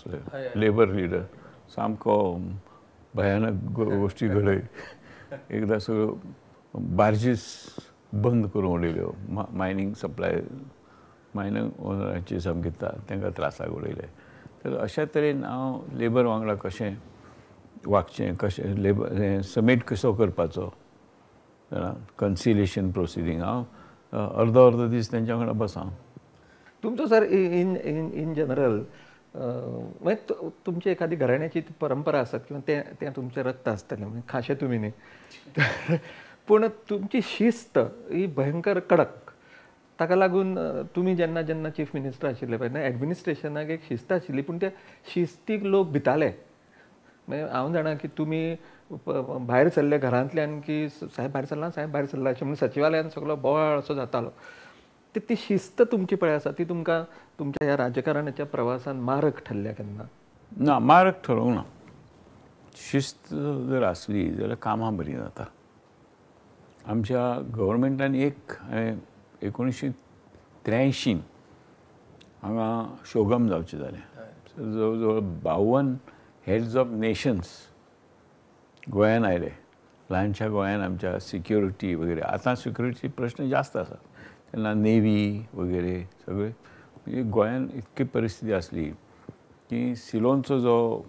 आसले labour leader, सामको भयानक गोश्टी घडय. एकदां सगळ्यो बार्जीस बंद करून उडयल्यो, मायनींग सप्लाय मायनींग ओनरांची सामकी तांकां त्रासाक उडयले. तर अशा तरेन हांव लेबर वांगडा कशें वागचें, कशें लेबर हें समीट कसो करपाचो, कन्सिलेशन प्रोसिडींग, हांव अर्दो अर्दो दीस तेंच्या वांगडा बसां. तुमचो sir in in in general मागीर तुमची एखादी घराण्याची परंपरा आसत किंवा तें तें तुमचें रक्त आसतलें, म्हणजे खाशें तुमी न्ही, पूण तुमची शिस्त ही भयंकर कडक. ताका लागून तुमी जेन्ना जेन्ना चीफ मिनिस्टर आशिल्ले पळय तेन्ना एडमिनिस्ट्रेशनाक एक शिस्त आशिल्ली, पूण त्या शिस्तीक लोक भिताले. मागीर हांव जाणा की तुमी भायर सरले घरांतल्यान की साहेब भायर सरला, साहेब भायर सरला अशें म्हणून सचिवालयान सगळो बोवाळ असो जातालो. ती शिस्त तुमची पळय आसा ती तुमकां तुमच्या ह्या राजकारणाच्या प्रवासान मारक ठरल्या केन्ना? ना, मारक ठरोवंक ना. शिस्त जर आसली जाल्यार कामां बरीं जाता. आमच्या गव्हर्मेंटान एक हांवें 1983 हांगा शोगम जावचें जालें. जवळ जवळ 52 हेड्स ऑफ नेशन्स गोंयान आयले. ल्हानशा गोंयान आमच्या सिक्युरिटी वगैरे, आतां सिक्युरिटी प्रश्न जास्त आसा, तेन्ना नेवी वगैरे सगळे. म्हणजे गोंयान इतकी परिस्थिती आसली की सिलोनचो जो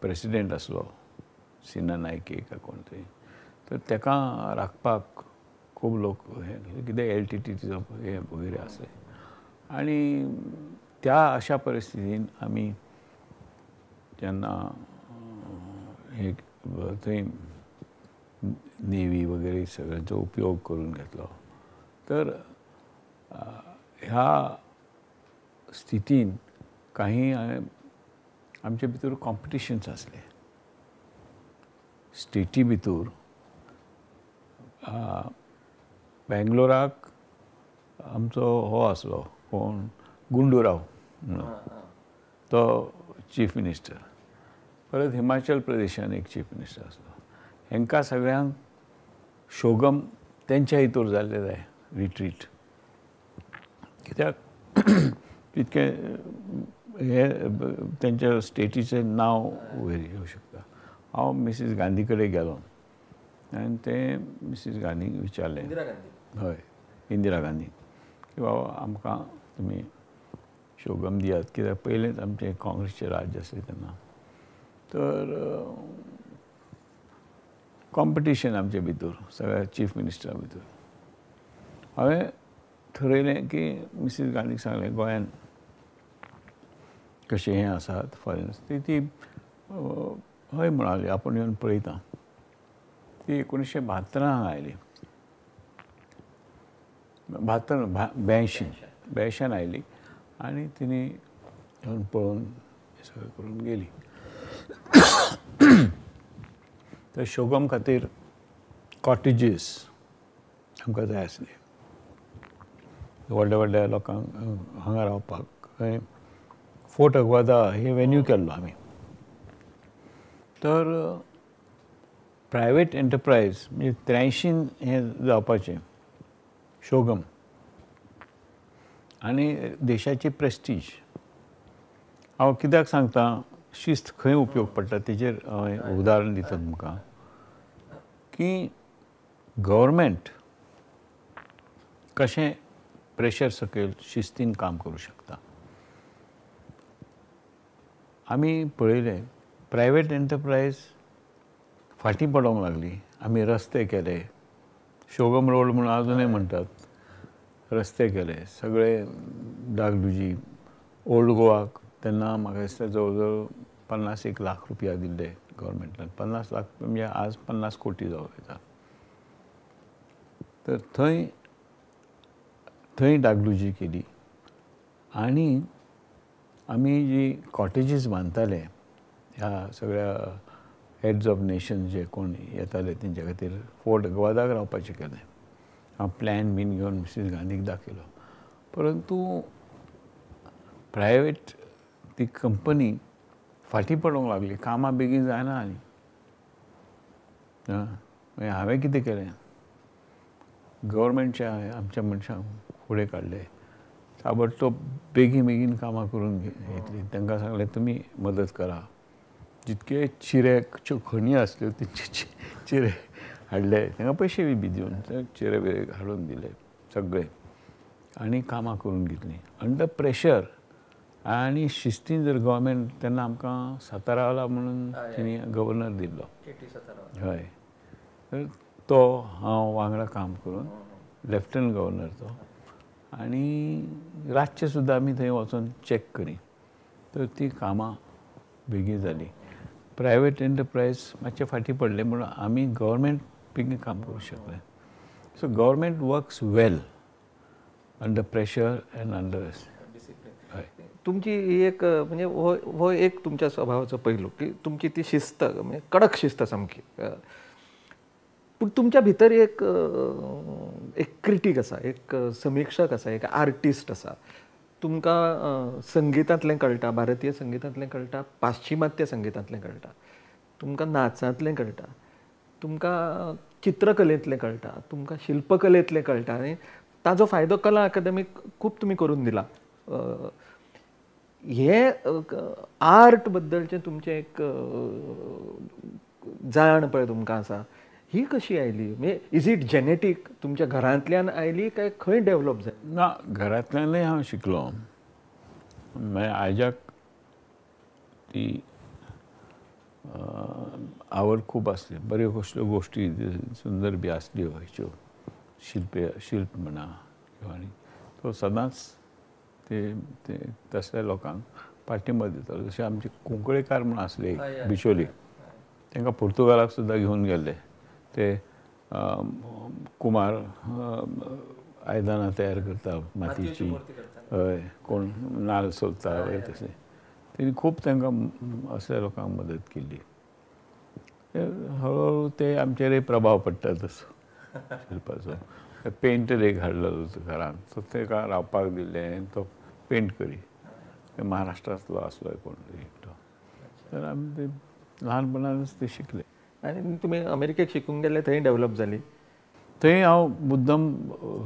प्रेसिडेंट आसलो सिन्हा नायके काय कोण तरी, तर ताका राखपाक खूब लोक हे कितें LTTचो हे वगैरे आसले. आनी त्या अशा परिस्थितीन आमी जेन्ना हे थंय नेवी वगैरे सगळ्यांचो उपयोग करून घेतलो, तर ह्या स्थितीन काही आमचे भितर कॉम्पिटिशन्स आसले. स्टेटी भितर बेंगलोराक आमचो हो आसलो कोण, गुंडूराव म्हणून, तो चीफ मिनिस्टर. परत हिमाचल प्रदेशान एक चीफ मिनिस्टर आसलो. हेंकां सगळ्यांक शोगम तेंच्या हितूर जाल्लें जाय रिट्रीट, कित्याक तितकें हे तेंच्या स्टेटीचें नांव वयर येवं शकता. हांव मिसीस गांधी कडेन गेलो आनी ते मिसीस गांधीक विचारलें, हय इंदिरा गांधी, की बाबा आमकां तुमी शोगम दियात, कित्याक पयलेंच आमचें काँग्रेसचें राज्य आसलें तेन्ना. तर कॉम्पिटिशन आमचे भितर सगळ्या चीफ मिनिस्टरा भितर. हांवें थरयलें की मिसीस गांधीक सांगलें गोंयान कशें हें आसात फॉरेनर्स, ती हय म्हणाली, आपूण येवन पळयता. ती 1972 आयली, 72 82 आयली आनी तिणी येवन पळोवन सगळें करून गेली. तर शोगम खातीर कॉटेजीस आमकां जाय आसले, व्हडल्या व्हडल्या लोकांक हांगा रावपाक. थंय फोर्ट अग्वादा हे वेन्यू केल्लो आमी. तर प्रायवेट एंटरप्रायज म्हणजे 83 हें जावपाचें शोगम, आनी देशाची प्रेस्टीज. हांव कित्याक सांगता, शिस्त खंय उपयोग पडटा तेजेर हांवें उदाहरण दिता तुमकां, की गव्हर्मेंट कशें प्रेशर सकयल शिस्तीन काम करूं शकता. आमी पळयलें प्रायवेट एंटरप्रायज फाटीं पडोंक लागली. आमी रस्ते केले, शोगम रोड म्हणून आजुनूय म्हणटात, रस्ते केले सगळे डागडुजी. ओल्ड गोवाक तेन्ना म्हाका दिसता जवळ जवळ 50 लाख रुपया दिल्ले गव्हर्मेंटान. 50 लाख म्हणजे आज 50 कोटी जावं येता. तर थंय थंय डागडुजी केली आनी आमी जी कॉटेजीस बांदताले ह्या सगळ्या हेड्स ऑफ नेशन जे कोण येताले तेंच्या खातीर फोर्ट अग्वादाक रावपाचें केलें. हांव प्लॅन बीन घेवन मिसीस गांधीक दाखयलो, परंतु प्रायवेट ती कंपनी फाटीं पडूंक लागली, कामां बेगीन जायना. आनी मागीर हांवें कितें केलें, गव्हर्मेंटच्या आमच्या मनशांक फुडें काडले, ताबडतोब बेगीन बेगीन कामां करून घेतली. तांकां सांगलें तुमी मदत करा. जितके चिऱ्याच्यो खणी आसल्यो तेंचे चिरे हाडले, तांकां पयशे बी दिवन ते चिरे बिरे हाडून दिले सगळे आनी कामां करून घेतलीं अंडर प्रेशर. आनी शिस्तीन जर गव्हर्मेंट तेन्ना आमकां सातारावाला म्हणून तेणी गव्हर्नर दिल्लो, हय, तर तो हांव वांगडा काम करून लेफ्टनंट गव्हर्नर तो, आनी रातचें सुद्दां आमी थंय वचून चॅक करी तर ती कामां बेगीन जालीं. प्रायवेट एंटरप्रायज मातशें फाटीं पडलें म्हणून आमी गव्हर्मेंट बेगीन काम करूंक शकले. So government works well under pressure and under discipline. तुमची ही एक म्हणजे हो एक तुमच्या स्वभावाचो पैलू की तुमची ती शिस्त म्हणजे कडक शिस्त सामकी. पूण तुमच्या भितर एक एक क्रिटीक आसा, एक समिक्षक आसा, एक आर्टिस्ट आसा. तुमकां संगितांतलें कळटा, भारतीय संगितांतलें कळटा, पाश्चिमात्य संगितांतलें कळटा, तुमकां नाचांतलें कळटा, तुमकां चित्रकलेंतलें कळटा, तुमकां शिल्पकलेंतलें कळटा. आनी ताजो फायदो कला अकादमीक खूब तुमी करून दिला. हे आर्ट बद्दलचें तुमचें एक जाण पळय तुमकां आसा, ही कशी आयली? म्हणजे is it genetic, तुमच्या घरांतल्यान आयली काय खंय डेवलप जाली? ना, घरांतल्यानय हांव शिकलो. मागीर आयजाक ती आवड खूब आसली. बऱ्यो कसल्यो गोश्टी सुंदर बी आसल्यो ह्यो शिल्प म्हणा किंवा आनी तो सदांच ते तसल्या लोकांक पाठिंबो दितालो. जशे आमचे कुंकळेकार म्हूण आसले बिचोली, तांकां पुर्तुगालाक सुद्दां घेवन गेल्ले. ते कुमार आयदनां तयार करता मातयेची, हय, कोण नाल्ल सोलता तशें तेणी खूब तांकां असल्या लोकांक मदत केली. हळूहळू ते आमचेरय प्रभाव पडटा तसो शिल्पाचो. पेंटर एक हाडलो घरान, सो ताका रावपाक दिलें, तो पेंट करी. महाराष्ट्रांतलो आसलो कोण एकटो. तर आमी ते ल्हानपणानच ते शिकले. आनी तुमी अमेरिकेक शिकूंक गेले, थंय डेवलप जाली? थंय हांव मुद्दम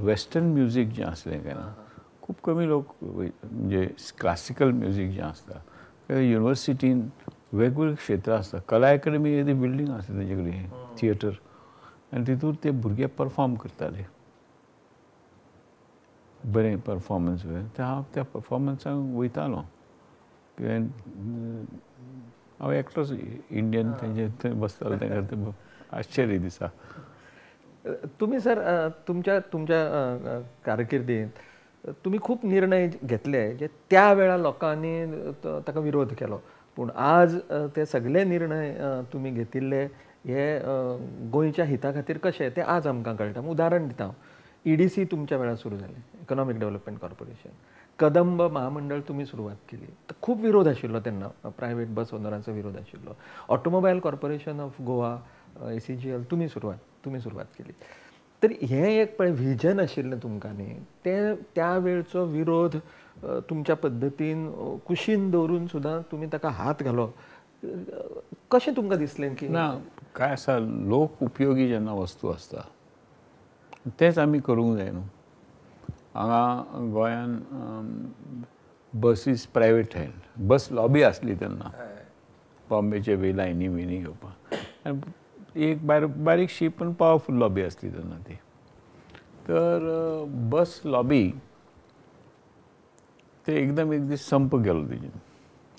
वेस्टर्न म्युजीक जें आसलें काय ना, खूब कमी लोक म्हणजे क्लासिकल म्युजीक जें आसता युनिवर्सिटीन वेगवेगळीं क्षेत्रां आसता. कला अकादमी येदी बिल्डींग आसली तेजे कडेन थिएटर, आनी तितूर ते भुरगे परफॉर्म करताले बरें परफॉर्मन्स. ते हांव त्या परफॉर्मन्साक वयतालो. हांव एकटोच इंडियन तेंचे थंय बसतालो, तांकां तें आश्चर्य दिसा. तुमी सर तुमच्या तुमच्या कारकिर्दींत तुमी खूब निर्णय घेतले जे त्या वेळार लोकांनी ताका विरोध केलो, पूण आज ते सगळे निर्णय तुमी घेतिल्ले हे गोंयच्या हिता खातीर कशे ते आज आमकां कळटा. उदाहरण दिता हांव, EDC तुमच्या वेळार सुरू जालें, इकॉनॉमीक डेव्हलपमेंट कॉर्पोरेशन. कदंब महामंडळ तुमी सुरवात केली, खूब विरोध आशिल्लो तेन्ना, प्रायवेट बस ओनरांचो विरोध आशिल्लो. Automobile corporation of Goa ACGL तुमी सुरवात केली. तर हें एक पळय व्हिजन आशिल्लें तुमकां न्ही, तें त्या वेळचो विरोध तुमच्या पद्दतीन कुशीन दवरून सुद्दां तुमी ताका हात घालो. कशें तुमकां दिसलें की ना, काय आसा, लोक उपयोगी जेन्ना वस्तू आसता तेंच आमी करूंक जाय न्हू. हांगा गोंयान बसीस प्रायवेट हँड, बस लॉबी आसली तेन्ना बॉम्बेचे बी लायनी बिनी घेवपाक, आनी एक बारीकशी पण पावरफूल लॉबी आसली तेन्ना ती. तर बस लॉबी ते एकदम एक दीस संप गेलो तेजेन.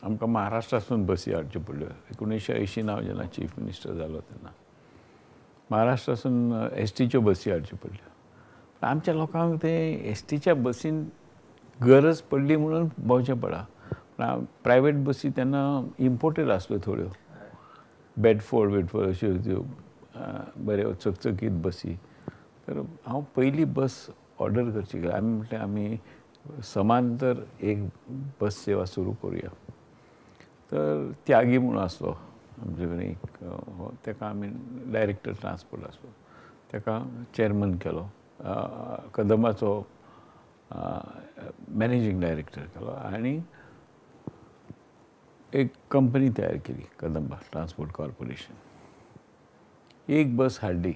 आमकां महाराष्ट्रासून बसी हाडच्यो पडल्यो. 1980 हांव जेन्ना चीफ मिनिस्टर जालो तेन्ना महाराष्ट्रासून एसटीच्यो बसी हाडच्यो पडल्यो. आमच्या लोकांक ते एसटीच्या बसीन गरज पडली म्हणून भोंवचें पडा. प्रायवेट बसी तेन्ना इम्पोर्टेड आसल्यो थोड्यो, बेडफोर्ड बेडफोर्ड अश्यो त्यो बऱ्यो चकचकीत बसी. तर हांव पयली बस ऑर्डर करची, आमी म्हटलें आमी समांतर एक बस सेवा सुरू करुया. तर त्यागी म्हणून आसलो आमचे कडेन एक, ताका आमी डायरेक्टर ट्रान्सपोर्ट आसलो, ताका चेअरमन केलो, कदंबाचो मॅनेजींग डायरेक्टर केलो आनी एक कंपनी तयार केली, कदंबा ट्रान्सपोर्ट कॉर्पोरेशन. एक बस हाडली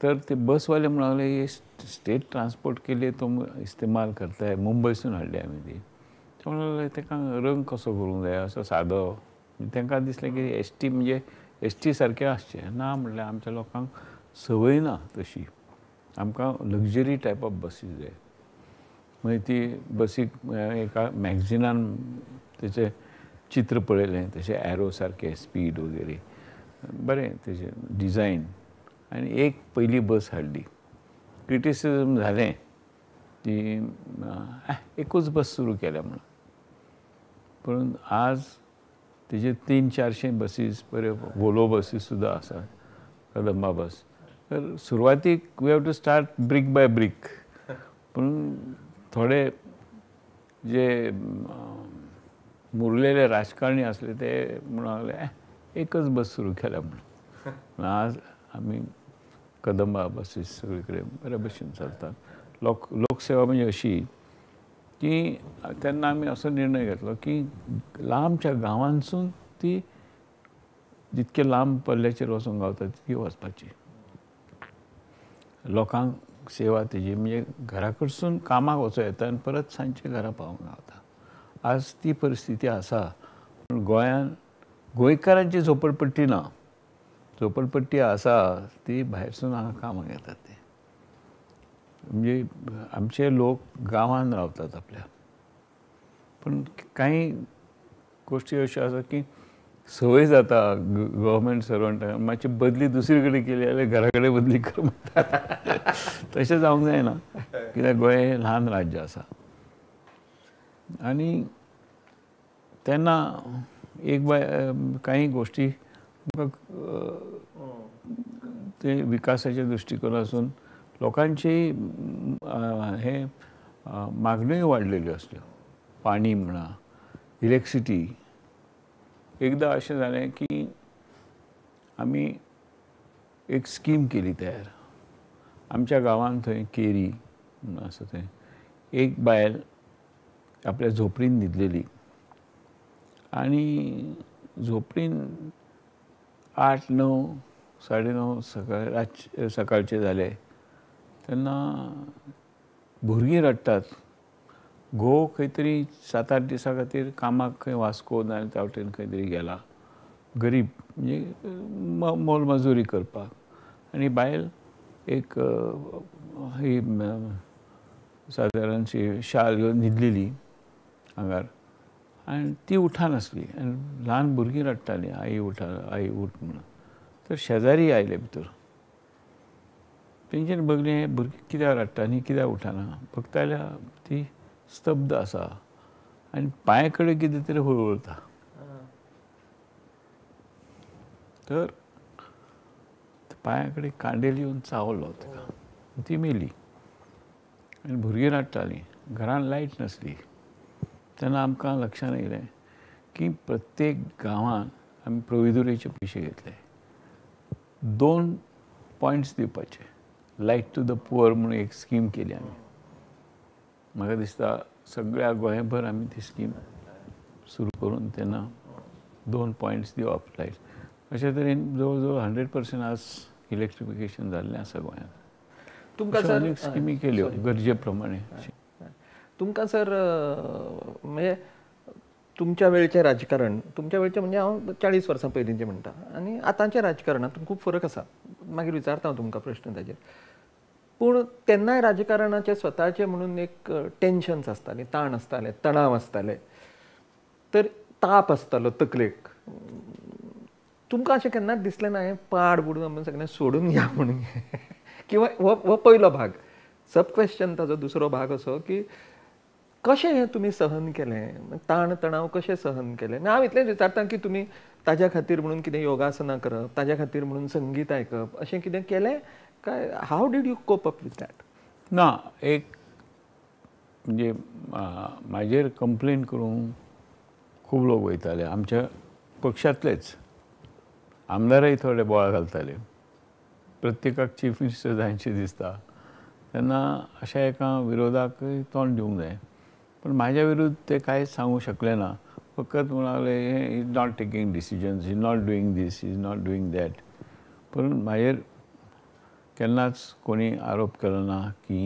तर ते बसवाले म्हणूंक लागले हे स्टेट ट्रान्सपोर्ट के लिए तुम इस्तेमाल करताय, मुंबयसून हाडली आमी ती. ते म्हणूंक लागले ताका रंग कसो करूंक जाय, असो सादो. तांकां दिसलें की एस टी म्हणजे एस टी सारकें आसचें ना. म्हणल्यार आमच्या लोकांक संवय ना तशी, आमकां लग्जरी टायप ऑफ बसीस जाय. मागीर ती बसीक एका मॅगझिनान तेचें चित्र पळयलें, तशें एरो सारकें स्पीड वगैरे बरें तेजें डिझायन. आनी एक पयली बस हाडली. क्रिटिसिजम जालें ती एकूच बस सुरू केल्या म्हणून. पूण आज तेजे 300-400 बसीस, बऱ्यो वोलो बसीस सुद्दां आसात, कदंबा बस. तर सुरवातीक we have to start brick by brick. पूण थोडे जे मुरलेले राजकारणी आसले ते म्हणूंक लागले एकच बस सुरू केल्या म्हणून. आज आमी कदंबा बसीस सगळे कडेन बऱ्या भशेन चलतात. लोकसेवा म्हणजे अशी की तेन्ना आमी असो निर्णय घेतलो की लांबच्या गांवांसून ती जितके लांब पल्ल्याचेर वचूंक गावता तितकी वचपाची. लोकांक सेवा तेजी म्हणजे घरा कडसून कामाक वचो येता आनी परत सांजचे घरा पावोवंक गावता. आज ती परिस्थिती आसा. पूण गोंयान गोंयकारांची झोपडपट्टी ना. झोपडपट्टी आसा ती भायरसून हांगा कामाक येतात ते. म्हणजे आमचे लोक गांवांत रावतात आपल्या. पूण कांय गोश्टी अश्यो आसा की संवय जाता गव्हर्मेंट सर्वंटाक, मातशी बदली दुसरी कडेन केली जाल्यार घरा कडेन बदली कर म्हणटात. तशें जावंक जायना, कित्याक गोंय हें ल्हान राज्य आसा. आनी तेन्ना एक बाय कांय गोश्टी तुमकां ते विकासाच्या दृश्टिकोनासून लोकांची हे मागण्योय वाडलेल्यो आसल्यो. पाणी म्हणा, इलेक्ट्रिसिटी. एकदां अशें जालें की आमी एक स्कीम केली तयार. आमच्या गांवांत थंय केरी म्हणून आसा थंय एक बायल आपल्या झोपडीन न्हिदलेली आनी झोपडीन 8, 9, 9:30 सकाळ रातचे सकाळचे जाले तेन्ना भुरगीं रडटात. घोव खंय तरी 7-8 दिसां खातीर कामाक खंय वास्को नाजाल्यार त्या वटेन खंय तरी गेला, गरीब म्हणजे मोलमजुरी करपाक. आनी बायल एक ही सादारणशी शाल घेवन न्हिदलेली आंगार आनी ती उठनासली आनी ल्हान भुरगीं रडटालीं, आई उठा, आई उठ म्हणून. तर शेजारी आयले भितर, तेंच्यानी बगलें भुरगीं कित्याक रडटा आनी कित्याक उठना. बगता जाल्यार ती स्तब्ध आसा आनी पांय कडेन कितें तरी हुळहुळता. तर पांया कडेन कांडेल येवन चावलो ताका, ती मेली. आनी भुरगीं रडटालीं, घरान लायट नासली. तेन्ना आमकां लक्षांत येयलें की प्रत्येक गांवांत आमी प्रोविदोरीचे पयशे घेतले, 2 पॉयंट्स दिवपाचे. लायट टू the poor म्हणून एक स्कीम केली आमी. म्हाका दिसता सगळ्या गोंयभर आमी ती स्कीम सुरू करून तेन्ना 2 पॉयंट्स दिवप लायट. अशे तरेन जवळ जवळ 100% आज इलेक्ट्रिफिकेशन जाल्लें आसा गोंयांत. तुमकां सर अनेक स्किमी केल्यो गरजे प्रमाणे. तुमकां सर म्हणजे तुमच्या वेळचें राजकारण, तुमच्या वेळचें म्हणजे हांव 40 वर्सां पयलींचें म्हणटा, आनी आतांचें राजकारणांत खूब फरक आसा. मागीर विचारता हांव तुमकां प्रश्न ताजेर. पूण तेन्नाय राजकारणाचें स्वताचें म्हणून एक टेन्शन्स आसतालीं, ताण आसताले, तणाव आसताले, तर ताप आसतालो तकलेक. तुमकां अशें केन्नाच दिसलें ना हें पाड बुडून आमी सगळें सोडून या म्हणून? किंवा हो पयलो भाग. सब क्वेश्चन ताजो दुसरो भाग असो की कशें हें तुमी सहन केलें, ताण तणाव कशें सहन केलें? हांव इतलेंच विचारता की तुमी ताज्या खातीर म्हणून कितें योगासनां करप, ताज्या खातीर म्हणून संगीत आयकप, अशें कितें केलें काय? How did you cope up with that? ना, एक म्हणजे म्हाजेर कंप्लेन करूंक खूब लोक वयताले, आमच्या पक्षांतलेच आमदारय थोडे बोवाळ घालताले. प्रत्येकाक चीफ मिनिस्टर जायशें दिसता तेन्ना अशा एका विरोधाकय तोंड दिवंक जाय. पूण म्हाज्या विरुद्ध ते कांयच सांगूंक शकले ना. फकत म्हणाले he is not taking decisions, he is not doing this, he is not doing that. पूण म्हाजेर केन्नाच कोणी आरोप केलो ना की